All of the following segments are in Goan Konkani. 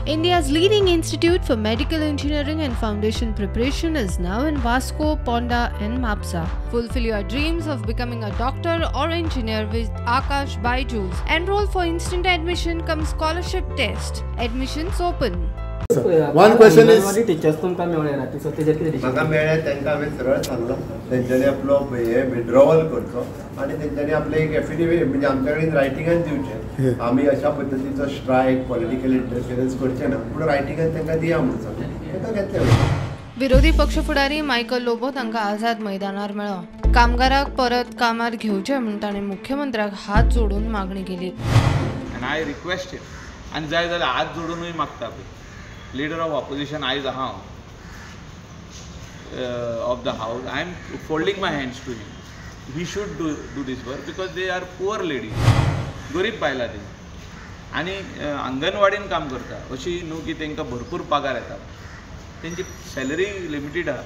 India's leading institute for medical engineering and foundation preparation is now in Vasco, Ponda and Mapsa. Fulfill your dreams of becoming a doctor or engineer with Aakash Byju's. Enroll for instant admission cum scholarship test. Admissions open. One question is teachers तुमकां मेळ्ळे ना सो तेजेर कितें म्हाका मेळ्ळे तांकां हांवें सरळ सांगलो तेंच्यांनी आपलो हे विड्रॉवल करचो आनी तेंच्यांनी आपलें एक एफिडेवीट म्हणजे आमच्या कडेन रायटिंगान दिवचें आमी अशा पद्दतीचो स्ट्रायक पॉलिटिकल इंटरफिरन्स करचे ना पूण रायटिंगान तांकां दिया म्हणून सांगलें तांकां घेतलें. विरोधी पक्ष फुडारी मायकल लोबो तांकां आझाद मैदानार मेळ्ळो. कामगाराक परत कामार घेवचे म्हूण ताणें मुख्यमंत्र्याक हात जोडून मागणी केली. आनी I request हिम आनी जाय जाल्यार हात जोडूनय मागता पळय लीडर ऑफ ऑपोजिशन आयज हांव of the house I am folding my hands to him. He should do this work because they are poor ladies, गरीब बायलां ती आनी अंगणवाडीन काम करता अशी न्हू की तांकां भरपूर पगार येता, तेंची सॅलरी लिमिटेड आहा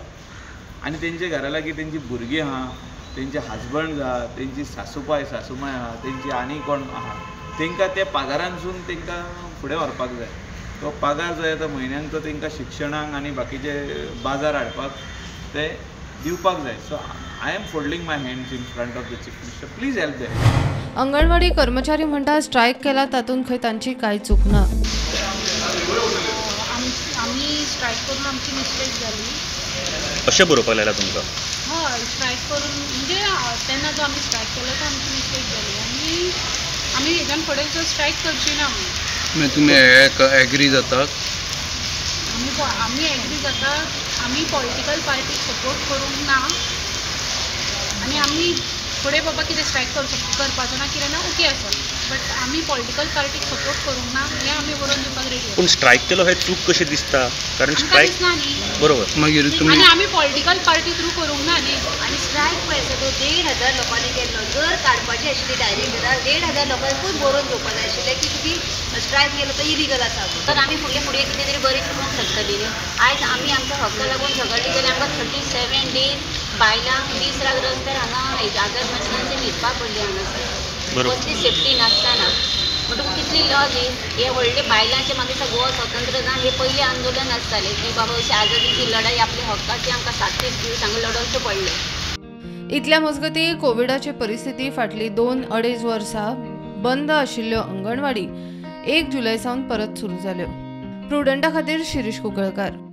आनी तेंच्या घरा लागीं तेंची भुरगीं आहा, तेंचे हजबंड आहा, तेंची सासूपाय सासूमाय आहा, तेंची आनी कोण आहा, तांकां त्या पगारांसून तांकां फुडें व्हरपाक जाय. तो पगार जो येता म्हयन्यांक तो तांकां शिक्षणाक आनी बाकीचे बाजार हाडपाक ते दिवपाक जाय. So I am folding my hands in front of the chief minister, please help them. Anganwadi कर्मचारी म्हणटा स्ट्रायक केला तातूंत खंय तांची कांय चूक ना. आमी स्ट्रायक करून आमची मिस्टेक जाली अशें बरोवपाक लायला तुमकां? हय, स्ट्रायक करून म्हणजे तेन्ना जो आमी स्ट्रायक केलो तो आमची मिस्टेक जाली आनी आमी हेज्यान फुडें जो स्ट्रायक करची ना. मागीर तुमी एग्री जातात? आमी एग्री जाता. आमी पॉलिटिकल पार्टीक सपोर्ट करूंक ना आनी आमी फुडें बाबा कितें स्ट्रायक करपाचो ना कितें ना ओके आसा, बट आमी पॉलिटिकल पार्टीक सपोर्ट करूंक ना हें आमी बरोवन दिवपाक रेडी. पूण स्ट्रायक केलो हें चूक कशी दिसता? कारण स्ट्रायक दिसना न्ही. बरोबर. मागीर तुमी आनी आमी पॉलिटिकल पार्टी थ्रू करूंक ना न्ही. आनी स्ट्रायक पळय आसा तो 1,500 लोकांनी केल्लो. जर काडपाची आशिल्ली डायरेक्ट जाल्यार 1,500 लोकांकूच बरोवन घेवपाक जाय आशिल्लें की तुमी स्ट्रायक केलो तो इलिगल आसा. तर आमी फुडले फुडें कितें तरी बरें करूंक शकतली न्ही. आयज आमी आमच्या हक्का लागून झगडली जाल्यार आमकां 37 डेज बायलांक दीस रात रस्त्यार हांगा आझाद मैदानाचेर न्हिदपाक पडली हांगासर, कसली सेफ्टी नासतना. म्हणटकूच कितली लज ही. हे व्हडले बायलांचे मागीर गोवा स्वतंत्र जावन हे पयलें आंदोलन आसतालें की बाबा अशी आझादीची लढाई आपल्या हक्काची आमकां 37 दीस हांगा लढोवचें पडलें. इतल्या मजगती कोविडाची परिस्थिती फाटली 2-2.5 वर्सां बंद आशिल्ल्यो अंगणवाडी 1 जुलय सावन परत सुरू जाल्यो. प्रुडंटा खातीर शिरीष कुंकळकार.